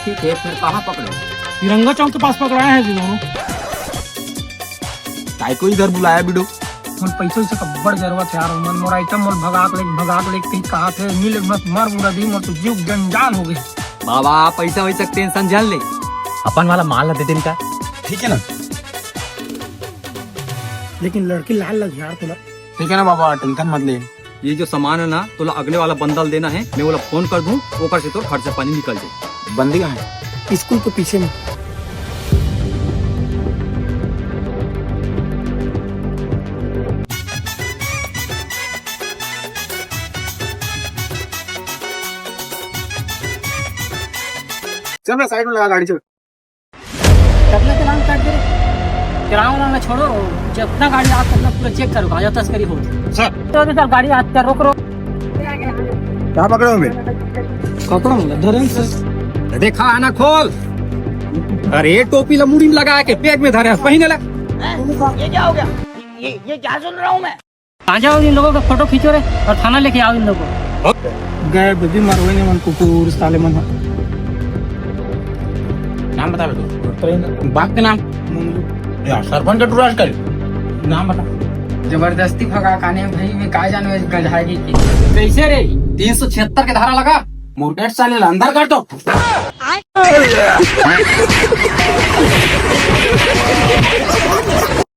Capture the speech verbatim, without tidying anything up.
ठीक है, फिर कहाँ पकड़े? तिरंगा चौक के पास पकड़ाए हैं जी दोनों। काय को इधर बुलाया बिडो? मोर पैसा से कब्बड़ जरूरत है यार, मन मोर आइटम मोर भगाक ले, भगाक ले कहीं कहा थे, मिले मत मर मुरा दी, मोर तो जीव जंजाल हो गए। बाबा, पैसा वैसा टेंशन झन ले, अपन वाला माल ला दे देन का। ठीक है ना? लेकिन लड़की लाल लग यार तोला। ठीक है ना बाबा, टेंशन मत ले। ये जो सामान है ना, तोला अगले वाला बंडल देना है, मैं ओला फोन कर दूं, ओकर से तोर खर्चा पानी निकल जाए। बंदी कहाँ है? स्कूल के पीछे में। चल ना, साइड में लगा गाड़ी, चल। कितना चलान काट दे रे? चलान वाला ना छोड़ो, जितना गाड़ी आप करना पूरा चेक करो, गांजा तस्करी हो। सर। तो अभी सब गाड़ी हाथ कर, रोक, रोक। क्या पकड़े हो बे? पकड़ो ना, धरे सर। देखा है ना, खोल। अरे, टोपी ला मुड़ी में लगा के बैग में धरे, पहिने ला। ये क्या हो गया? ये, ये क्या सुन रहा हूँ मैं? आ जाओ, इन लोगों का फोटो खींचो रे और थाना लेके आओ इन लोगों को। गए बेबी मरवे ने मन कुकुर साले मन। नाम बता बेटू। बाप के नाम? मंगलू। यार, सरपंच का टूरा आजकल। नाम बता। जबरदस्ती भगा काने भाई में का जानो इस गधाई की। कैसे रे? तीन सौ छिहत्तर के धारा लगा। मुर्गेट साले ला अंदर कर दो।